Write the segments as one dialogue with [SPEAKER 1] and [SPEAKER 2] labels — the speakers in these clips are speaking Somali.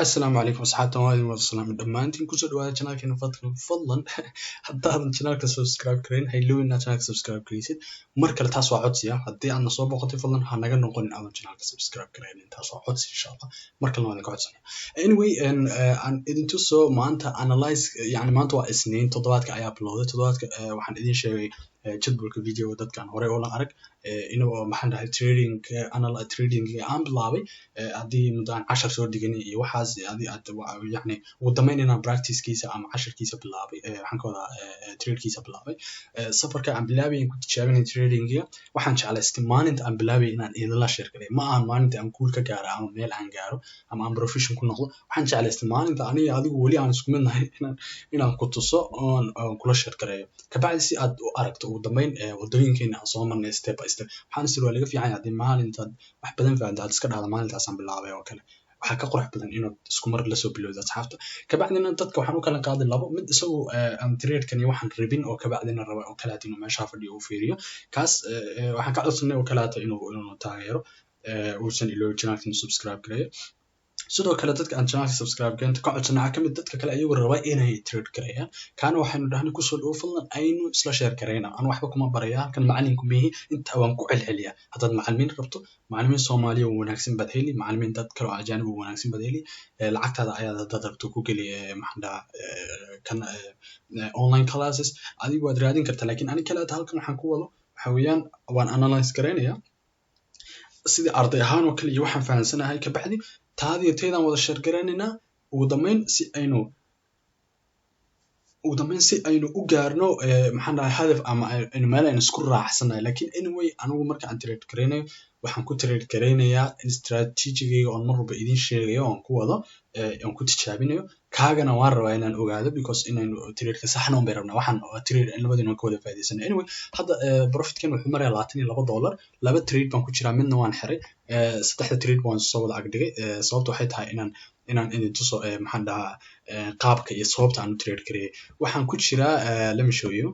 [SPEAKER 1] Asalaamu calaykum asxaabta, waa idin wada salaamay dhammaantiin. Kusoo dhawaada channelkeena. Fadlan, fadlan, haddaadan channelka subscribe gareyn, ha ilowin inaad channelka subscribe gareysid. Mar kale taas waa codsi ah. Haddii aadna soo boqotay, fadlan ha naga noqonin aadan channelka subscribe gareynin. Taas waa codsi, insha Allah mar kalena waa idinka codsanaya. Anyway, aan idin tuso maanta analyze. Yani maanta waa Isniin, toddobaadka ayaa bilowday. Toddobaadka waxaan idin sheegay jadwalka video dadkaan horey oola arag inagoo, maxaan dhahay, trading trading aan bilaabay haddii muddo aan cashar soo dhiganay iyo waxaas adii aad, yani ugu dambeyn inaan practicekiisa ama casharkiisa bilaabay, waxaan ka wadaa tradekiisa bilaabay. Safarka aan bilaabay ku tijaabinay tradingiga, waxaan jeclaystay maalinta aan bilaabay inaan idinla share garay. Ma ahan maalinta aan guul ka gaaro ama meel aan gaaro ama aan profession ku noqdo. Waxaan jeclaystay maalinta aniga adigu weli aan isku mid nahay inaan ku tuso oon kula share gareeyo, kabacdi si aad u aragto ugu dambeyn wadooyinkeena aan soo marnay step by step. Waxaan isiri waa laga fiican yahay haddii maalintaad wax badan fahanto aad iska dhahdo maalintaasaan bilaabay oo kale. Waxaa ka qurux badan inaad isku mar lasoo bilowdo asxaabta. Kabacdina dadka waxaan u kala qaaday labo mid: isagu aan tradekan iyo waxaan rabin oo kabacdina raba oo kaleeto inuu meesha fadhiyo uu fiiriyo. Kaas waxaan ka codsanay oo kaleeto inuu taageero, uusan iloobi channelka inuu subscribe gareeyo. Sidoo kale dadka aan channelka subscribe gareynta ka codsanay waxaa kamid dadka kale ayagu raba inay trade gareeyaan. Kaana waxaynu dhahnay kusoo dhawo, fadlan aynu isla share gareyna. Aan waxba kuma baraya halkan, macalinku mihi, intaa waan ku celceliyaa. Haddaad macalimiin rabto, macalimiin Soomaaliya oo wanaagsan baad heli, macalimiin dad kale oo ajaanib oo wanaagsan baad heli. Lacagtaada ayaad haddaad rabto ku geli, maxaan dhahaa, kan online classes adigu waad raadin kartaa. Lakin ani kaleeta halkan waxaan ku wado waxa weeyaan waan analyze gareynaya sidii arday ahaan oo kale iyo waxaan fahansanahay. Kabacdi taadiyo taydaan wada share gareynaynaa, ugu dambeyn si aynu u gaarno, maxaan dhahay, hadaf ama aynu meel aynu isku raacsanahay. Lakin anyway, anigu marka aan trade gareynayo, waxaan ku trade gareynayaa strategygayga oon mar walba idin sheegayo oon ku wado, oon ku tijaabinayo. Kaagana waan rabaa inaan ogaado, because inaynu tradeka saxna un bay rabnaa. Waxaan trade in labadiina ka wada faa'iidaysana. Anyway, hadda profitkan wuxuu marayaa $22. Laba trade baan ku jiraa, midna waan xiray, saddexda trade waan soo wada agdhigay. Sababta waxay tahay inaan idin tuso, maxaan dhahaa, qaabka iyo sababta aan u trade gareeyay. Waxaan ku jiraa, let me show you,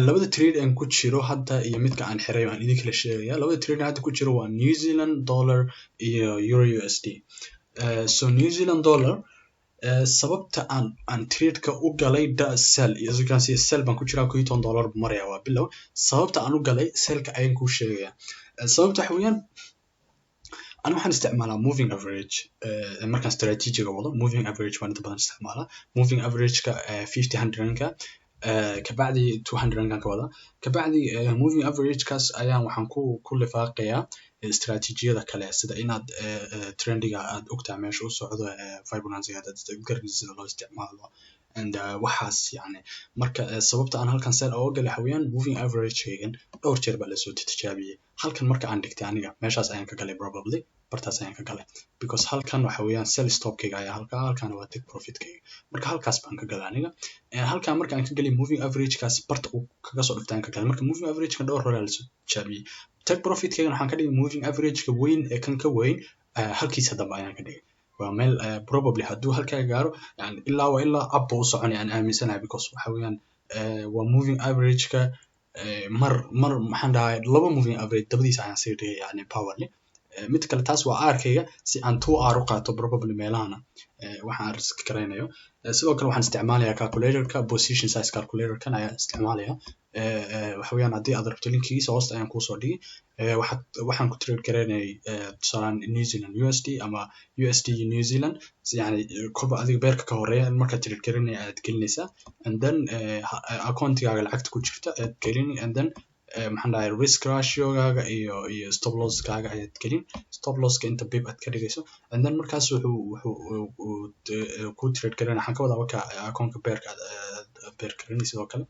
[SPEAKER 1] labada trade aan ku jiro hadda iyo midka aan xiray aan idin kala sheegaya. Labada trade aan hadda ku jiro waa New Zealand dollar iyo euro USD. So New Zealand dollar, sababta aan tradeka u galay da sell, as you can see, sell baan ku jiraa, $11 buu maraya, waa bilow. Sababta aan u galay sellka ayaan kuu sheegaya. Sababta waxa weeyaan, ani waxaan isticmaalaa moving average. Markaan strategiga wado, moving average baan inta badan isticmaalaa, moving averageka 50, 100ka, kabacdi 200 kan ka wada. Kabacdi moving averagekaas ayaan waxaan ku lifaaqayaa istratijiyada kale, sida inaad trendiga aad ogtahay meesha u socdo, Fibonacci aad garanaysid sida loo isticmaalo and waxaas. Yani marka sababta aan halkan sell ooga galay waxa weeyaan moving average-kaygan dhowr jeer baa lasoo tijaabiyey. Halkan marka aan dhigtay aniga, meeshaas ayaan ka galay, probably bartaas ayaan ka galay, because halkan waxa weeyaan sell stopkayga ayaa halkaa, halkan waa take profitkayga. Marka halkaas baan ka galay aniga. Halkan marka aan ka galay, moving averagekaas barta uu kaga soo dhiftay aan ka galay. Marka moving averageka dhowr hore lasoo tijaabiyey. Take profitkaygan waxaan ka dhigay moving averageka weyn ee kan ka weyn halkiisa dambe ayaan ka dhigay. Waa meel probably hadduu halkaa gaaro, yani ilaa waa ilaa up buu u soconaya aan aaminsanahay, because waxa weeyaan waa moving averageka mar, maxaan dhahay, laba moving average dabadiisa ayaan sii dhigay, yani powerly. Mid kale taas waa R-kayga, si aan 2 R u qaato probably meelahana waxaan risk garaynayo. Sidoo kale waxaan isticmaalayaa calculatorka, position size calculatorkan ayaan isticmaalaya. Waxa weeyaan haddii aad rabto, linkigiisa hoosta ayaan kuusoo dhigi. Waxaad waxaan ku trade garaynayay tusaalaan New Zealand USD ama USD New Zealand, yani kolba adiga pairka ka horeeya markaad trade garaynaya ayaad gelinaysaa, and then accountigaaga lacagta ku jirta ayaad gelin, and then, maxaan dhahay, risk ratiogaaga iyo stop losskaaga ayaad gelin, stop losska inta pip aad ka dhigayso, and then markaas wuxuu ku trade garan, waxaan ka wadaa waka accountka pairka aad pair garanaysid oo kale.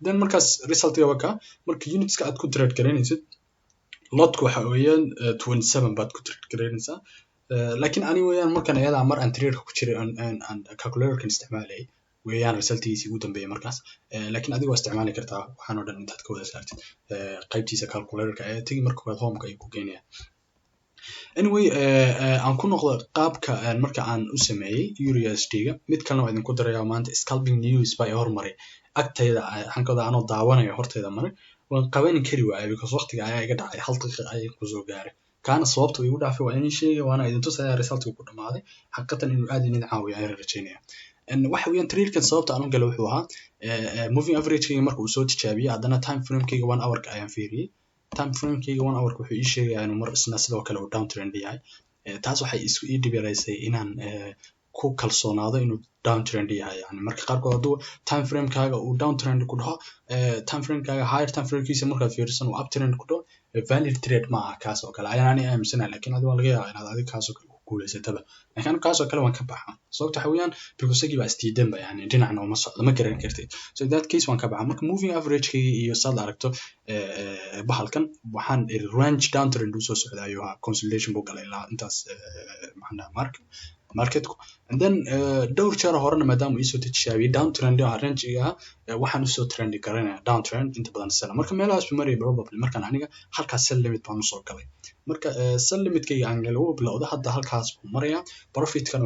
[SPEAKER 1] Then markaas resultiga waka. Marka unitska aad ku trade garanaysid, lotka waxa weeyaan 27 baad ku trade garanaysaa. Laakiin ani weeyaan markan iyadaa mar aan tradeka ku jiray aan calculatorkan isticmaalayay weeyaan resultigiisii ugu dambeeyay markaas. Laakiin adiga waa isticmaali kartaa waxaan oo dhan intaad ka wada saartid qaybtiisa calculatorka ayaa tegi, marka koowaad homeka ayuu ku geenaya. Anyway, aan ku noqdo qaabka marka aan u sameeyey euro USD-ga. Mid kalena waa idinku daraya. Maanta scalping news baa i hormaray agtayda, waxaan ka wadaa anoo daawanayo hortayda maray, waan qabanin kari waayay because waqtiga ayaa iga dhacay, hal daqiiqa ayaan kusoo gaaray. Kaana sababta uu igu dhaafay waa inii sheegay, waana idin tusaya resultka ku dhamaaday. Xaqiiqatan inuu aad idin caawiyo ayaan rajaynaya. Waxa weeyaan, tradekan sababta aan u galay wuxuu ahaa moving averagekayga marka uu soo tijaabiyey, haddana time framekayga 1 hourka ayaan fiiriyey. Time framekayga 1 hourka wuxuu ii sheegayaa inuu mar isna sidoo kale uu downtrend yahay. Taas waxay isku ii dhib yaraysay inaan ku kalsoonaado inuu downtrend yahay. Yani marka qaarkood hadduu time framekaaga uu downtrend ku dhaho, time framekaaga higher time framekiisa markaad fiirisan uu uptrend ku dhaho, valid trade ma aha kaas oo kale ayaan ani aaminsanahay. Lakin adi waa laga yaabaa inaad adiga kaas oo kale ku guulaysataba, lakin aniga kaas oo kale waan ka baxa. Sababta waxa weeyaan because isagii baa isdiidanba, yani dhinacna uma socdo, ma garan kartid. So in that case waan ka baxa. Marka moving averagekayga iyo saad aragto bahalkan, waxaan iri range downtrend uu soo socda ayuu ahaa, consolidation buu galay ilaa intaas, maxaan dhahaa, marketku. And then dhowr jeer horena maadaama uu iisoo tijaabiyey downtrend ah range-iga ah, waxaan usoo trendi garanaya downtrend inta badan sell. Marka meelahaas buu marayay probably markaan aniga halkaas sell limit baan usoo galay. Marka sell limitkayga aan galay wuu bilowda, hadda halkaas buu marayaa. Profitkana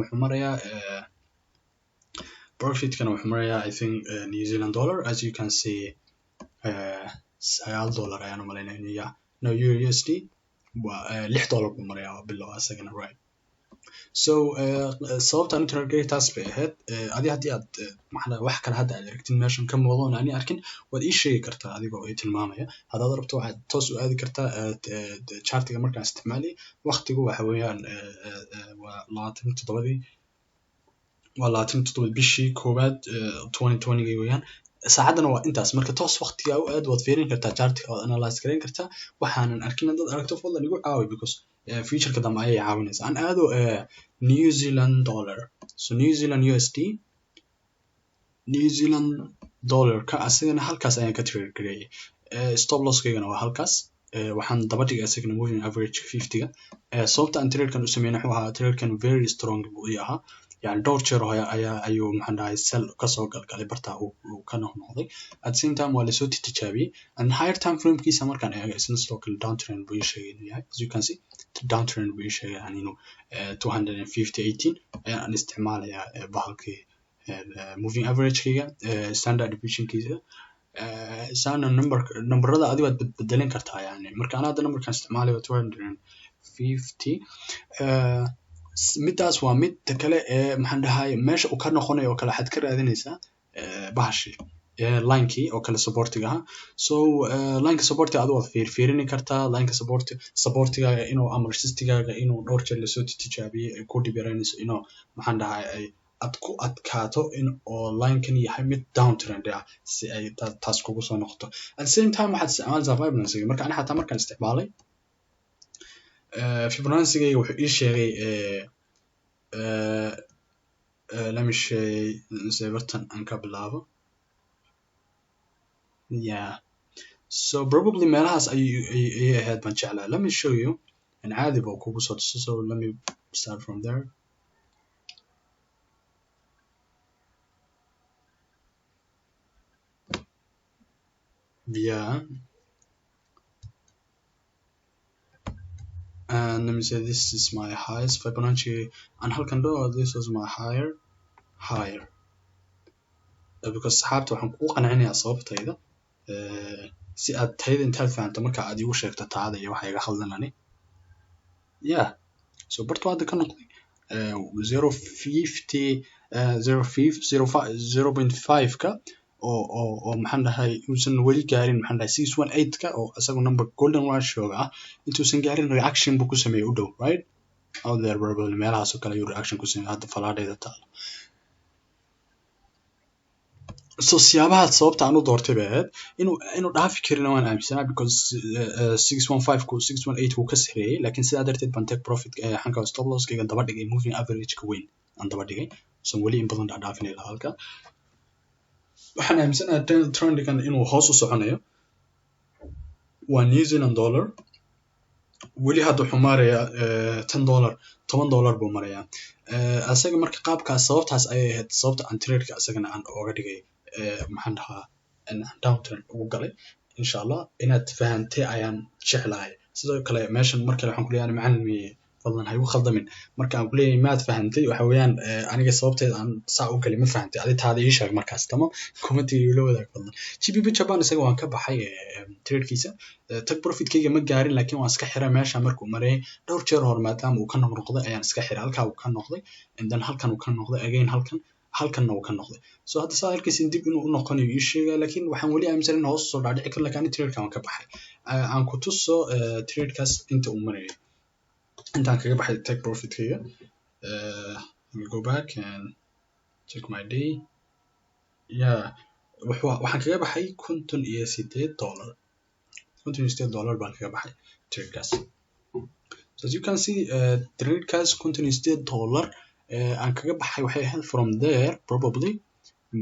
[SPEAKER 1] wuxuu marayaa, I think, New Zealand dollar, as you can see, $9 ayaan u malaynaya inuu yahay. No, euro USD waa $6 buu marayaa waa bilow asagana, right? So sababta aan u trade taas bay ahayd. Adi haddii aad maxaa wax kale hadda aad aragtin meeshan ka muuqdo oon ani arkin, waad ii sheegi kartaa adigoo ii tilmaamaya. Haddaad rabto waxaad toos u aadi kartaa chartiga markaan isticmaalayay. Waqtigu waxa weeyaan waa 27-dii, waa 27 bishii koowaad 2020 weeyaan, saacaddana waa intaas. Marka toos waqtiga u aad, waad fiirin kartaa chartiga, waad analyze gareyn kartaa. Waxaanan arkin haddaad aragto, fadlan igu caawi, because futureka dambe ayay caawinaysaa. Aan aado New Zealand dollar. So New Zealand USD, New Zealand dollarka asagana halkaas ayaan ka trade gareeyay. Stop losskaygana waa halkaas. Waxaan daba dhigay isagana moving average 50-ga. Sababta aan tradekan u sameynay wuxuu ahaa tradekan very strong buu ii ahaa. Yani dhowr jeer hore ayaa ayuu, maxaan dhahay, sell kasoo galgalay bartaa uu ka noqnoqday. At the same time waa lasoo tijaabiyey, and higher time framekiisa markaan eego isna sidoo kale downtrend buu ii sheegay inuu yahay. As you can see, downtrend buu ii sheegay, yani inuu 250 18 ayaan isticmaalayaa bahalkii moving averagekayga, standard deviationkiisa sana number numberada adigo aad bedbedelin kartaa. Yani marka ana hadda numberkan isticmaalayo 250. Midaas waa midda kale ee, maxaan dhahay, meesha uu ka noqonayo oo kale waxaad ka raadinaysaa bahashi linekii oo kale supportiga ahaa. So lineka supportiga adigo waad fiirfiirini kartaa, lineka supportigaaga inuu ama resistigaaga inuu dhowr jeer lasoo tijaabiyey ay ku dhib yaraynayso inuu, maxaan dhahay, ay ad ku adkaato in oo linekan yahay mid downtrend ah si ay taas kugu soo noqoto. At the same time waxaad isticmaalaysaa Fibonacci. Marka ani xataa markaan isticmaalay Fibonacci-gayga wuxuu ii sheegay, let me say bartan aan ka bilaabo. Yeah, so probably meelahaas ayay ayay ahayd baan jeclaa. Let me show you and caadi buu kugu soo tuso. So let me start from there. Yeah, and let me say this is my highest Fibonacci and halkan dho this was my higher, because saxaabta waxaan kugu qancinayaa sababtayda, si aad tayda intaad fahanto marka aad igu sheegto taada iyo waxa iga khaldan ani. Yeah, so bartu hadda ka noqday 0.50, 0.5, 0.5, 0.5 ka oo maxaan dhahay, uusan weli gaarin, maxaan dhahay, 618 ka oo isagu number golden ratio-ga ah intuusan gaarin reaction buu ku sameeyey u dhow, right out there. Probably meelahaas oo kale ayuu reaction ku sameeyey hadda falaadhayda taalo. So siyaabaha sababta aan u doortay bay ahayd inuu dhaafi karina waan aaminsanaa, because 615 ku 618 wuu ka sareeyey. Laakiin sidaa darteed baan take profit xanka stop losskayga daba dhigay moving average ka weyn aan daba dhigay, usan weli in badan dhaadhaafinay lahaa. Halka waxaan aaminsanahay trendigan inuu hoos u soconayo waa New Zealand dollar. Weli hadda wuxuu marayaa $10, $10 buu marayaa asaga. Marka qaabkaas sababtaas ayay ahayd sababta aan tradeka asagana aan ooga dhigay, maxaan dhahaa, downtrend ugu galay. Insha Allah inaad fahantay ayaan jeclahay. Sidoo kale meeshan mar kale waxaan ku leeyahay macalin weeye. Fadlan ha igu khaldamin marka aan kuleeyahay maad fahantay. Waxa weeyaan aniga sababteeda aan saa u galay ma fahantay? Adi taada ii sheeg markaas, tamam? Commentiga igula wadaag fadlan. GBP Japan isaga waan ka baxay tradekiisa. Take profitkayga ma gaarin, laakiin waan iska xiray meesha markuu marayay dhowr jeer hore. Maadaama uu ka noqnoqday ayaan iska xiray. Halkaa uu ka noqday, and then halkan uu ka noqday, again halkan, halkanna uu ka noqday. So hadda saa arkaysin dib inuu u noqonayo ii sheegaya, laakiin waxaan weli aaminsan in hoos soo dhaadhici karo, lakin ani tradeka waan ka baxay. Aan ku tuso tradekaas inta uu marayay intaan kaga baxay take profitkayga. Let me go back and check my day. Yeah, wuxuu waxaan kaga baxay $58. $58 baan kaga baxay tradekaas. So as you can see, tradekaas $58 aan kaga baxay waxay ahayd from there, probably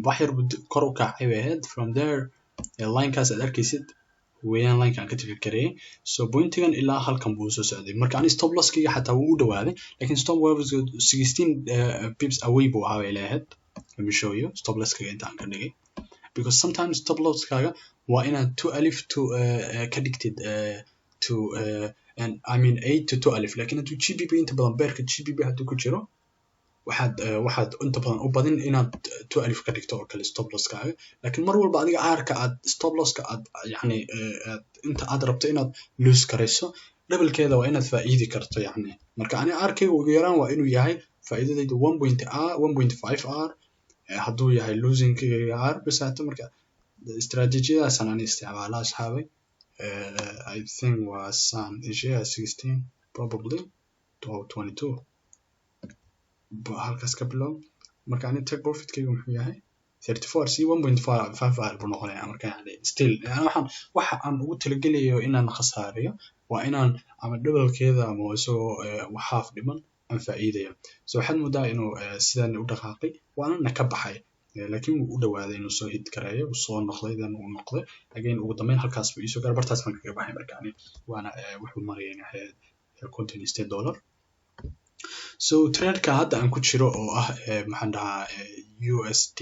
[SPEAKER 1] wax yar buu kor u kacay bay ahayd. From there, linekaas aad arkaysid weeyaan lineka aan ka trade gareeyay. So pointigan ilaa halkan buu soo socday. Marka ani stop losskayga xataa wuu u dhawaaday, lakin stop loss 16 pips away buu ahaa bay leeyahayd. Let me show you stop losskayga inta aan ka dhigay, because sometimes stop losskaaga waa inaad 12 to ka dhigtid to and I mean 8 to 12. Lakin hadduu GBP inta badan pairka GBP hadduu ku jiro, waxaad inta badan u badin inaad 12 ka dhigto oo kale stop losskaaga. Laakiin mar walba adiga R-ka aad stop losska aad yacni aad inta aad rabto inaad lose karayso, doublekeeda waa inaad faa'iidi karto yacni. Marka ani R-kayga ugu yaraan waa inuu yahay faa'iidadaydu one point r 1.5 R hadduu yahay losingkayga R bisato. Marka istaraatiijiyadaasaan ani isticmaala, asxaabay. I think waa san isheega 16, probably 22 halkaas ka bilow. Marka ani take profitkayga muxuu yahay? 34 c 1.5 R buu noqonayaa. Marka yani still yani waxaan waxa aan ugu talagelayo inaan khasaariyo waa inaan ama doublekeeda ama isagoo half dhiman aan faa'iidayo. So waxaad moodaa inuu sidan u dhaqaaqay, waanana ka baxay, laakiin wuu u dhawaaday inuu soo hit gareeyo. Uu soo noqday, then uu noqday again. Ugu dambeyn halkaas buu iisoo gaaray, bartaas baan kaga baxay. Marka ani waana wuxuu marayay inay $58. So tradeka hadda aan ku jiro oo ah, maxaan dhahaa, USD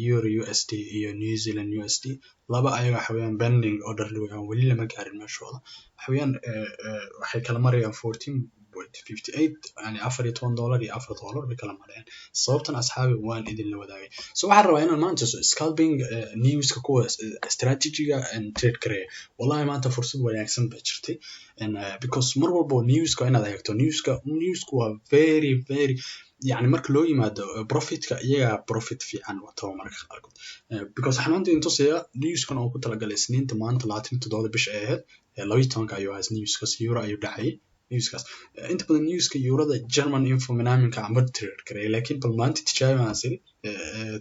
[SPEAKER 1] euro USD iyo New Zealand USD, laba ayaga waxa weeyaan pending order weeyaan, weli lama gaarin meeshooda. Waxa weeyaan waxay kala marayaan 14.58, yani $14 iyo $4 bay kala marayaan. Sababtan, asxaabi, waan idinla wadaagay. So waxaan rabaa inaan maanta scalping newska kuwa strategiga and trade gareeya. Wallahi maanta fursad wanaagsan baa jirtay, and because mar walbo newska inaad eegto newska. Newsku waa very very yani marka loo yimaado profitka, iyagaa profit fiican wato mararka qaarkood, because waxaan maanta idin tusayaa newskan oo ku talagalay Isniinta maanta 27-da bisha ay ahayd, 12-ka ayuu ahaa newskaas. Euro ayuu dhacayay newskaas. Inta badan newska eurada German infominaminka ama trade gareeya, laakiin bal maanta tijaabi aan siri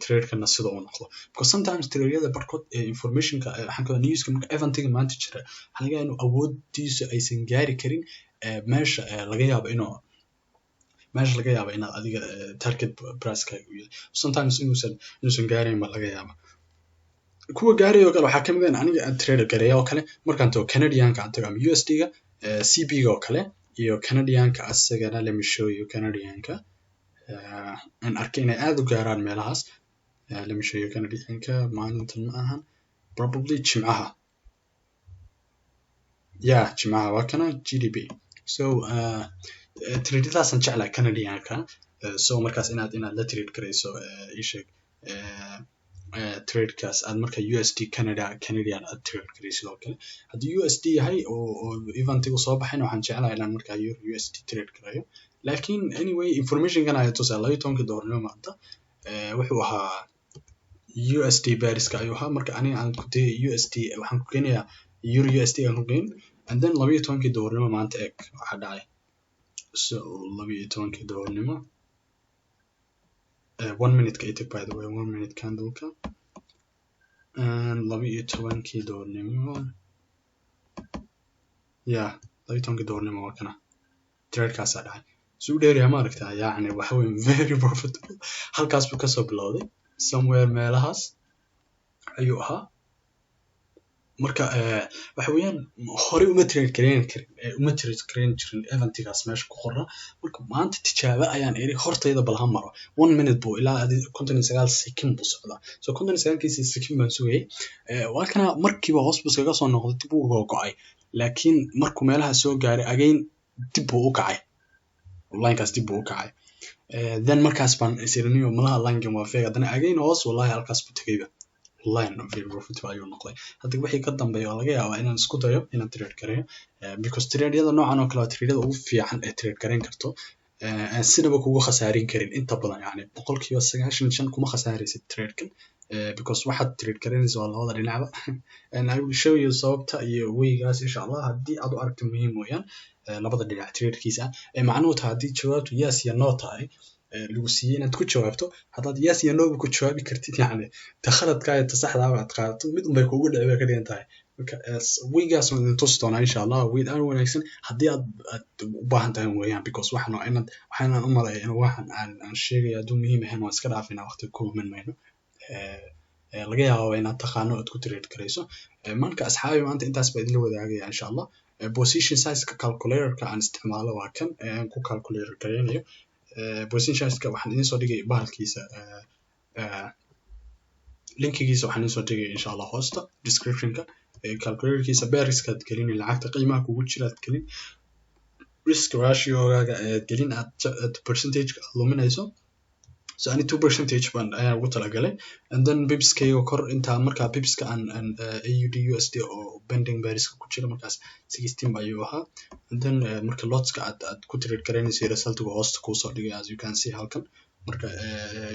[SPEAKER 1] tradekana sida uu noqdo, because sometimes tradeyada barkood informationka, waxaan ka newska marka eventiga maanta jira, waxaa laga yaabaa inuu awoodiisu aysan gaari karin meesha laga yaabo inuu meesha laga yaabo inaad adiga target pricekaaga u yahay. Sometimes inuusan gaarayn ba laga yaaba. Kuwa gaaraya oo kale waxaa kamid ah in aniga aan trade gareeya oo kale markaan tago Canadianka aan tago ama USD ga CB ga oo kale iyo Canadianka asagana. Let me show you Canadianka aan arkay inay aad u gaaraan meelahaas. Let me show you Canadianka. Maalintan ma ahan, probably Jimcaha. Yeah, Jimcaha waa kana GDP. So tradadaasaan jeclahay Canadianka. So markaas inaad la trade garayso, ii sheeg, tradekaas aad marka USD Canada Canadian aad trade garaysid oo kale. Haddii USD yahay oo eventigu soo baxayna, waxaan jeclahay inaan markaa euro USD trade garayo. Laakiin anyway, informationkan ayaa tusaa 12-kii duhurnimo maanta wuxuu ahaa USD pairska ayuu ahaa. Marka aniga aan ku dayay USD waxaan ku geynayaa euro USD aan ku geyn, and then 12-kii duhurnimo maanta eg waxaa dhacay. So 12-kii duhurnimo, 1 minute ka itag, by the way, 1 minute candleka, and 12-kii duhurnimo, yeah, 12-kii duhurnimo waa kana tradekaasaa dhacay. Si u dheeryaha ma aragtaa? Yacni waxa weye very profitable. Halkaas buu kasoo bilowday, somewhere meelahaas ayuu ahaa. Marka waxa weeyaan horey uma trade gareyn karin, uma trade gareyn jirin eventigaas meesha ku qorna. Marka maanta tijaabo ayaan iri hortayda bal ha maro. 1 minute buu ilaa 59 second buu socdaa. So 59-kiisi second baan sugayay. Waa kana, markiiba hoos buu iskaga soo noqday, dib uu go'ay, laakiin markuu meelaha soo gaaray again dib buu u kacay. Linekaas dib buu u kacay. Then markaas baan isiriniyo malaha linekan waa fake. Haddana again hoos, wallahi halkaas buu tegayba. Line very profitable ayuu noqday. Hadda wixii ka dambeeya waa laga yaabaa inaan isku dayo inaan trade gareeyo, because tradeyada noocan oo kale waa tradeyada ugu fiican ee trade gareyn karto, aan sinaba kugu khasaarin karin inta badan. Yani 95% kuma khasaaraysid tradekan, because waxaad trade gareynaysa waa labada dhinacba. And I will show you sababta iyo weygaas, insha Allah, haddii aad u aragto muhiim weeyaan labada dhinac tradekiisa. Ee macnuhu tahay, haddii jawaabtu yes iyo no tahay lagu siiyey inaad ku jawaabto, haddaad yes iyo no ba ku jawaabi kartid, yacni ta khaladka iyo ta saxdaaba aad qaadato, mid unbay kugu dhici bay ka dhigan tahay. Marka weygaas waan idin tusi doonaa, insha Allah, weyd aan wanaagsan haddii aad u baahan tahay weeyaan, because waxan waa inaad waxaan u maleeya in waxan aan sheegaya hadduu muhiim ahayn waan iska dhaafina, waqti ku lumin mayno. Laga yaabaa inaad taqaano aad ku trade garayso. Marka asxaabi, maanta intaas baa idinla wadaagaya, insha Allah. Position sizeka calculatorka aan isticmaalo waa kan aan ku calculator garaynayo. Position sizeka waxaan idin soo dhigay bahalkiisa, linkigiisa waxaan idin soo dhigay, insha Allah, hoosta descriptionka. Calculatorkiisa pairskaad gelin, lacagta qiimaha kugu jira aad gelin, risk ratiogaaga ayaad gelin, aad percentage aad luminayso. So ani 2% baan ayaan ugu talagalay. And then pipskayga kor intaa markaa pipska aan AUD USD oo pending pairska ku jira markaas 16 ayuu ahaa. And then marka lotska aad ku trade garaynayso, resultiga hoosta kuusoo dhigay, as you can see halkan. Marka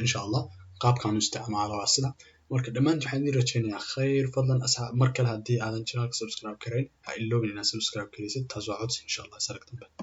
[SPEAKER 1] insha Allah qaabkaan u isticmaalo waa sida. Marka dhammaanti waxaan idin rajaynayaa khayr. Fadlan asxaab, mar kale haddii aadan channelka subscribe karayn, ha iloobin inaad subscribe karaysid. Taas waa codsi. Insha Allah sarag dambe.